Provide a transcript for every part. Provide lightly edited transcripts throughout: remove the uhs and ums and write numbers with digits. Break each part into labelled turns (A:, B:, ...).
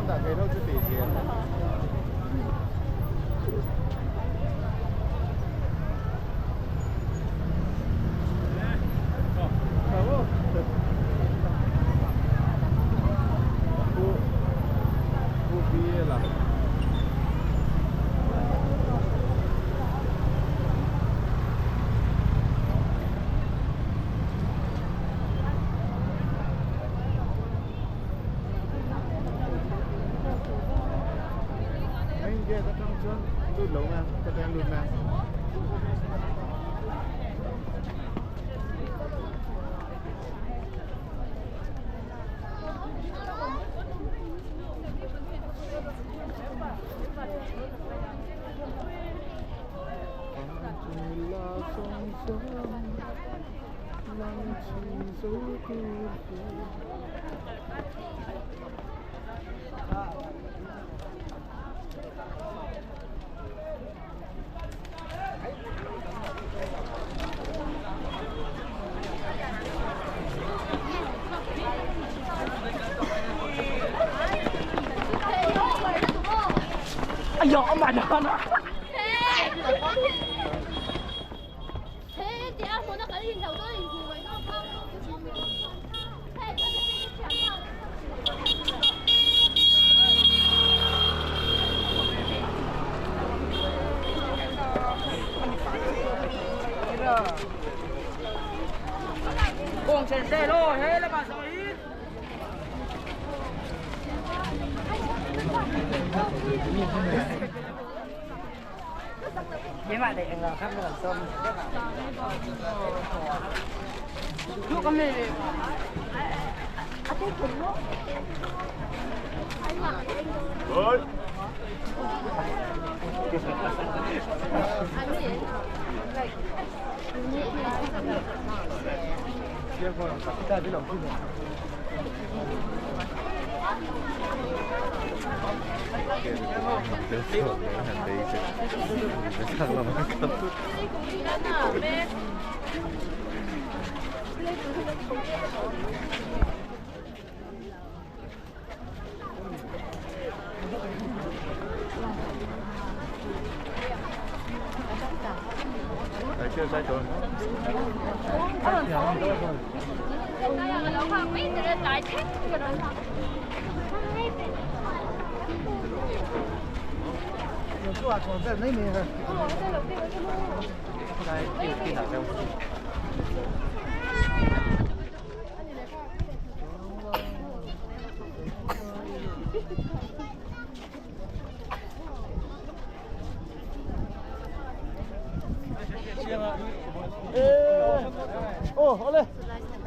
A: Dah thei lo chu tih zia. Main gate atang chuan lut lo mai a, ka tan lut mai a.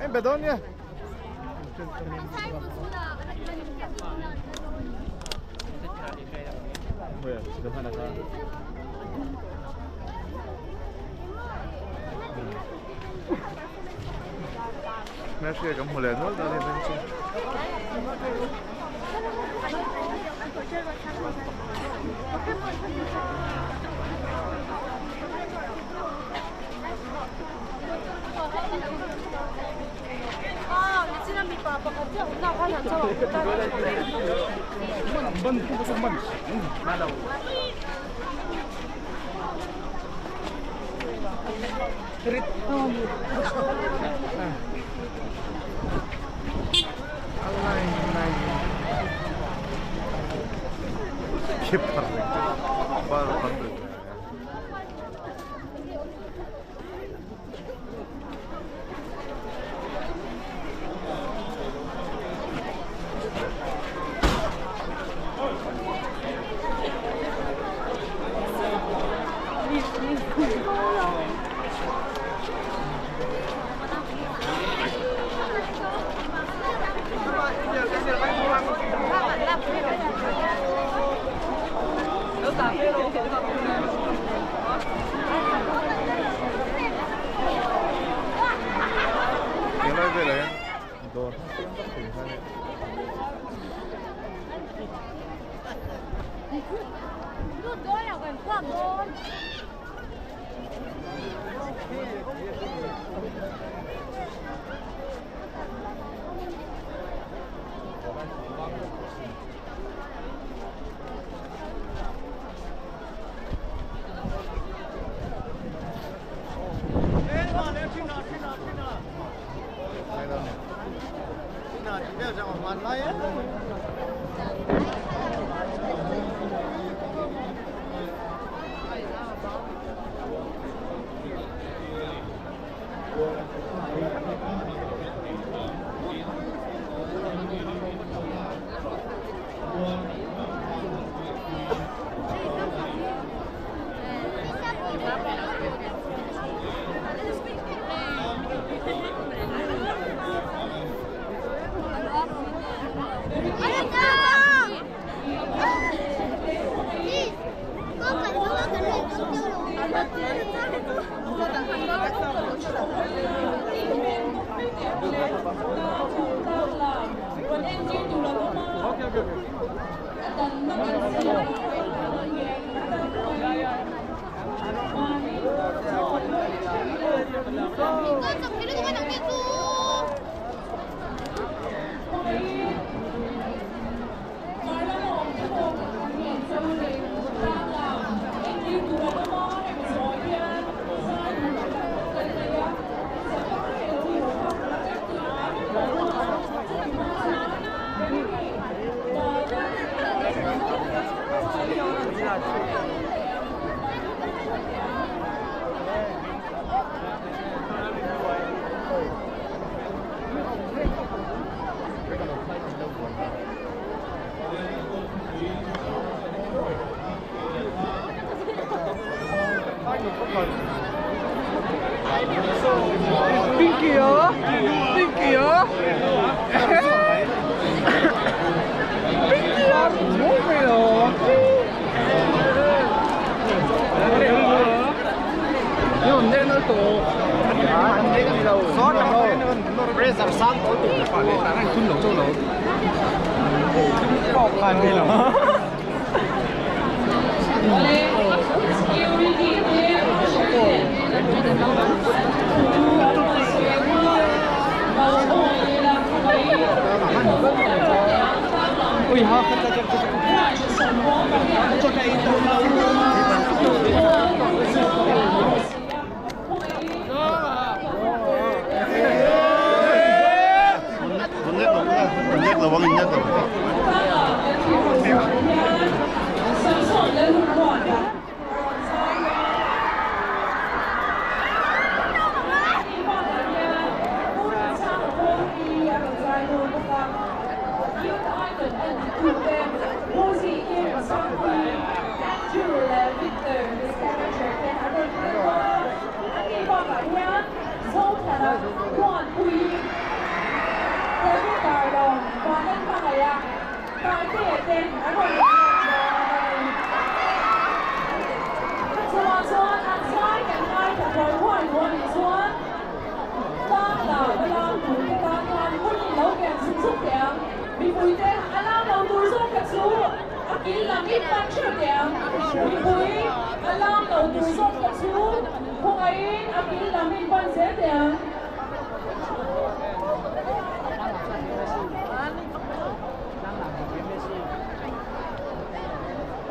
A: Em be dawn nia. Hmelhriat kan hmu leh nual dawn em chu. Helai velah hian dawr hrang hrang tak thei hian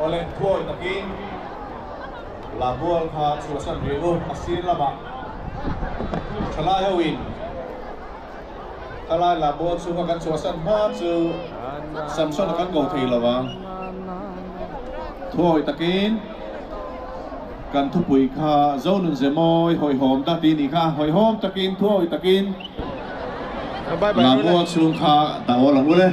B: Awle thuawi takin Labual kha chhuahsan rih u a sir lamah thalai ho in thalai Labual chhunga kan chhuahsan hma chu Samson a kan ko thei lo ang. Thuawi takin kan thupui kha Zonun Zemawi hawihhawm ta tih nih kha hawihhawm takin thuawi takin Labual chhung kha dah awl ang ule.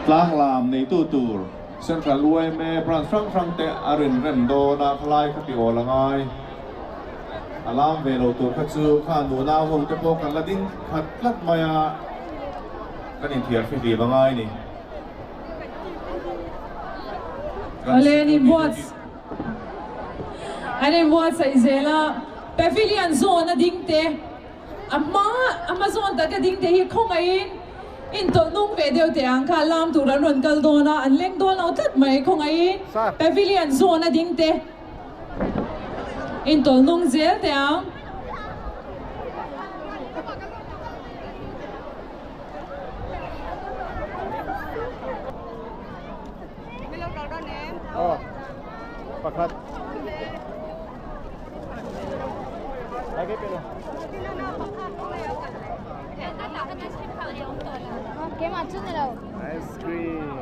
B: Tlanglam neitu tur Central yma branch hrang hrang te a rinrem dawn a, khalai kha ti awl a ngai. A lam ve lo tur kha chu kha nunau ho te pawh kan la ding khat tlat mai a, kan inthiar fihlim a ngai ni. Kan
C: Awle an inbuat an inbuatsaih zel a, Pavilion zawn a ding te. A hma a hma zawn taka ding te hi khawngaihin intawlh nung ve deuh teh ang kha lam tur an rawn kal dawn a, an leng dawn lo tlat mai khawngaihin pavilion zawn a ding te intawlh nung zel teh ang.
A: Pakhat. Ice cream.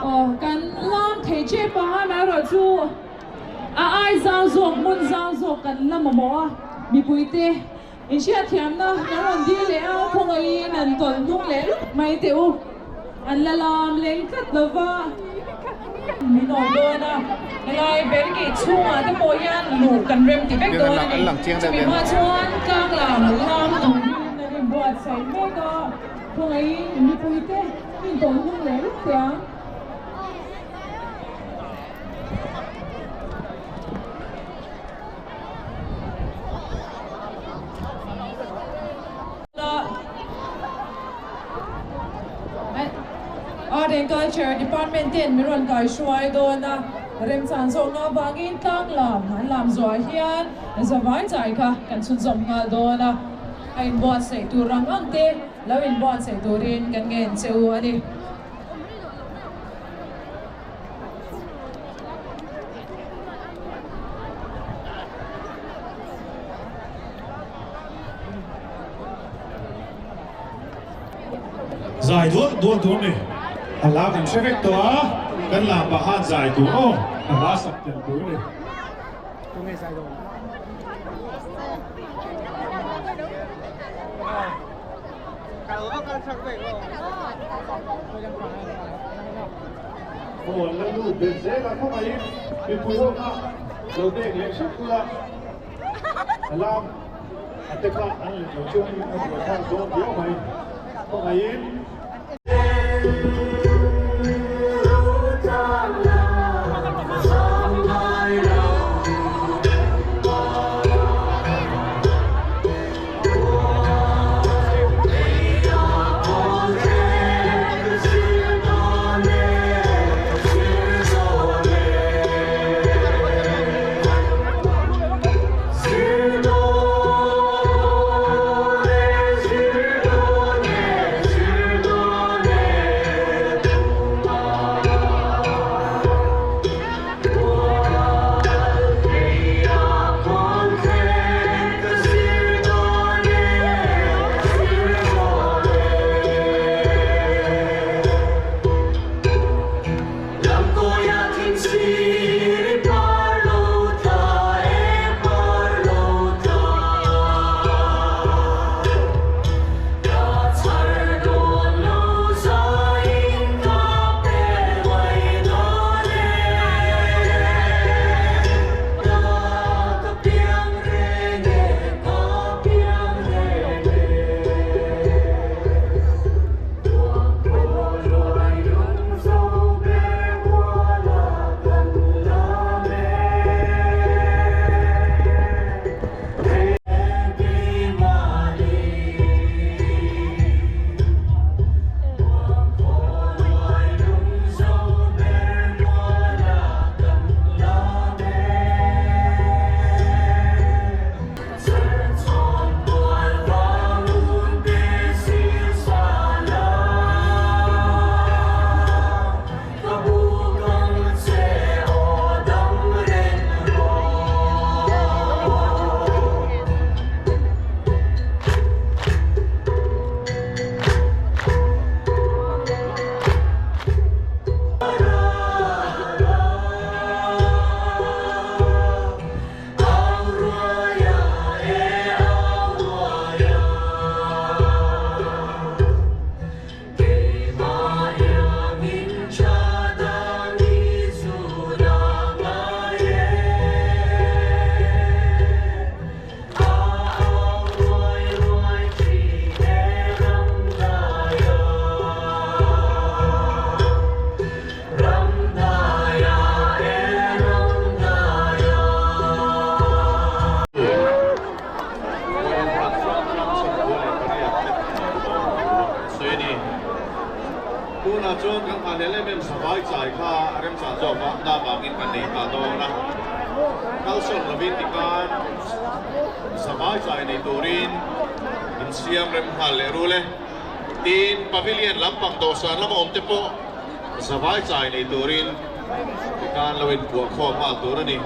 C: Aw kan lam thei tep a amaherawh chu a ai zau zawk hmun zau zawk kan la mamawh a mipuite inhriatthiamna kan rawn dil leh a khawngaihin an tawlh hnung leh lawk mai teh u an la lam leng tlat lo va min awi dawn a helai berkeh chhungah te pawh hian luh kan rem ti vek dawn a ni chumi hma chuan tlanglam lam turin an inbuatsaih mek a. Khawngaihin mipuite in tawlh hnung leh lawk teh ang. Art and Culture Department ten min rawn kai hruai dawn a, remchan zawkna avangin tlang lam an lam zuah hian zavai chai kha kan chhunzawm nghal dawn a, a inbuatsaih tur ang ang te lo inbuatsaih turin kan ngen che u a ni.
B: Zai dual dual tur ni. A hla kan hre vek tawh a, kan lam pah khan zai tur aw, a hla sak tel tur ni. Aw an la lut belh zel a, khawngaihin mipui ho kha lo dek leh hrep ula. A lam a te kha an let lo chuan a buaithlak dawn viau mai. Khawngaihin. Tunah chuan kan nghahhlel em em savai chai kha remchang zawk a, na vangin kan nei ta dawn a. Kalsawn lovin tikhan savai chai nei turin insiam rem nghal leh rul e. Tin, Pavilion lampang dawhsan lama awm te pawh zavai chai nei turin tikhan lo inpuah khawm nghal tur a ni.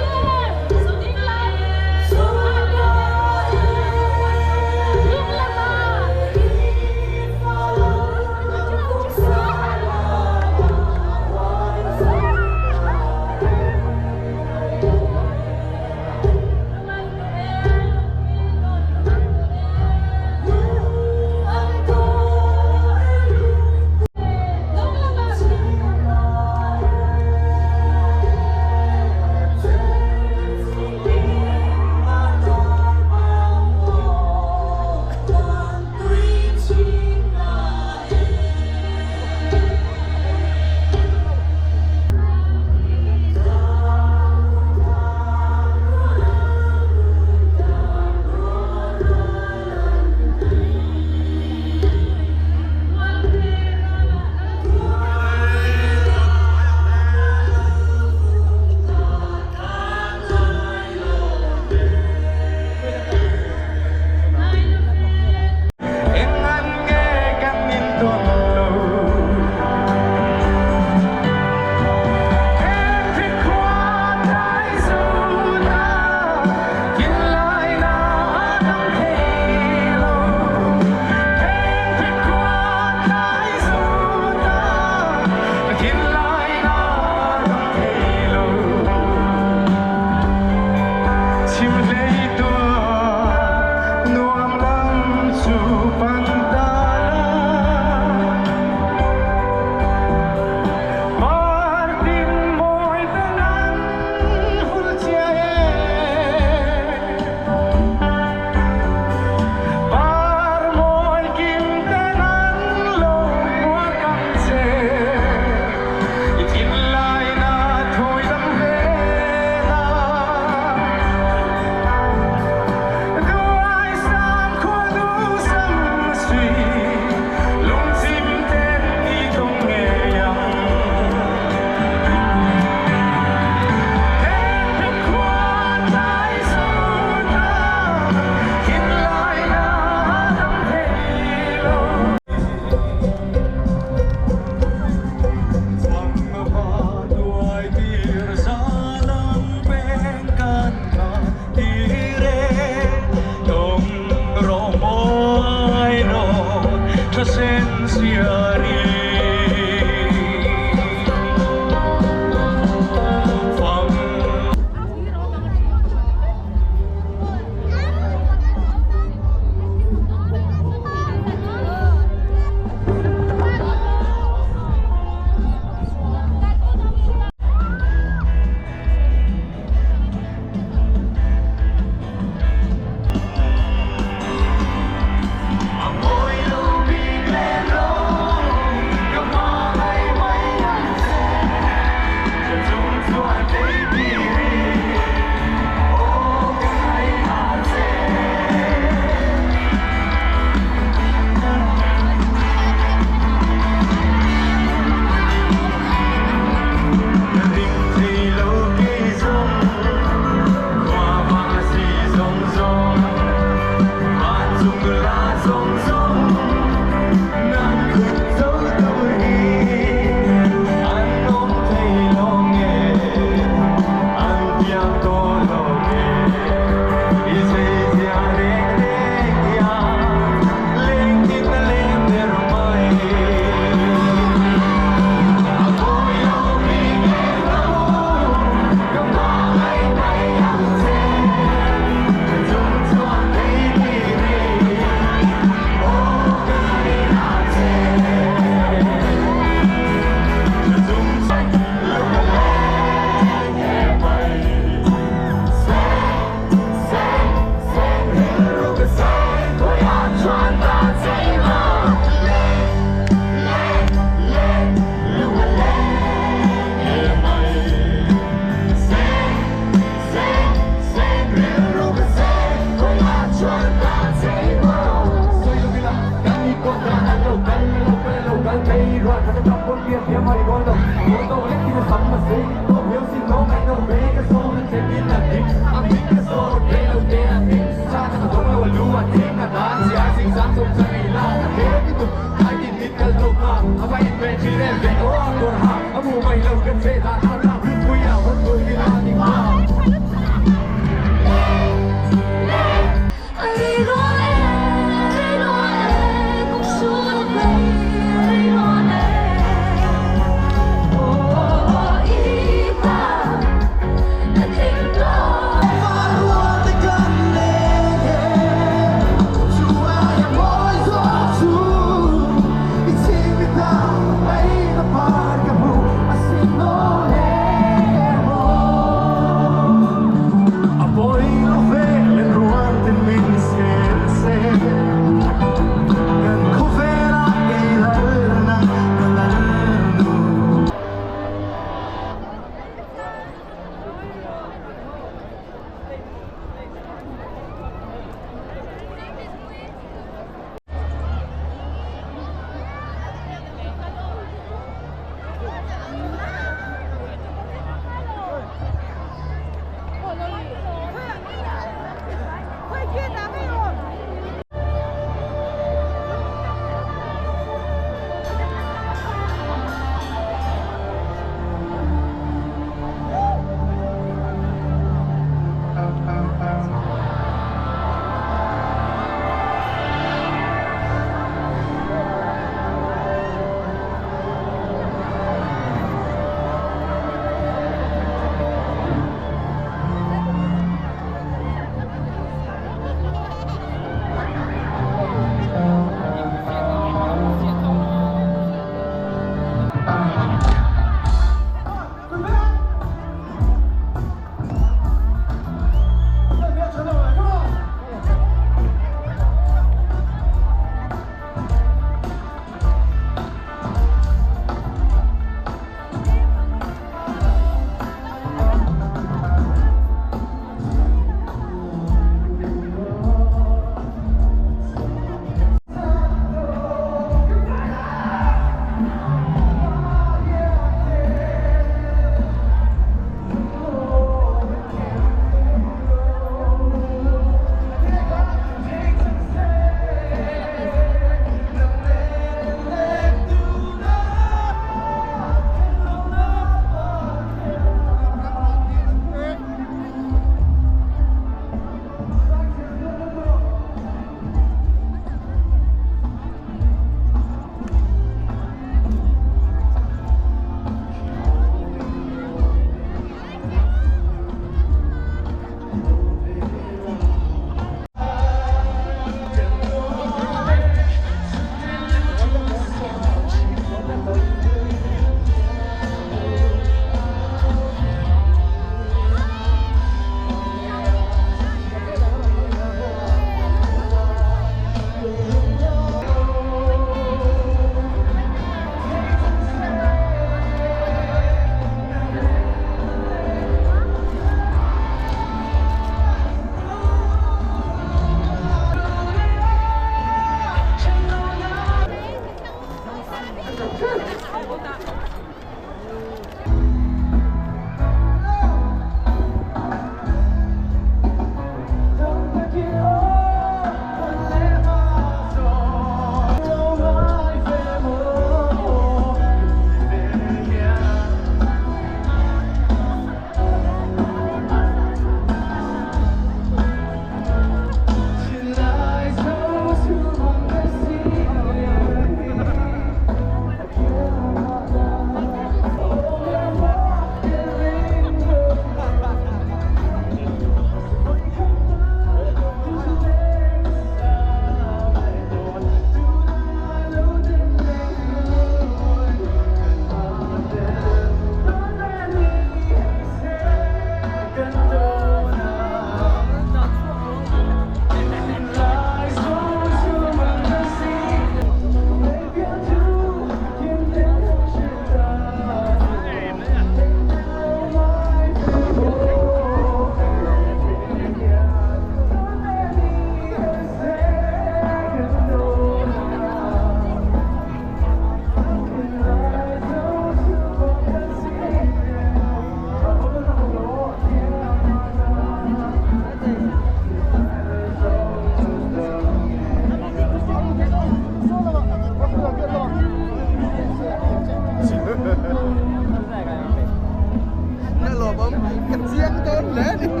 A: Ka chiang dawn hle a ni.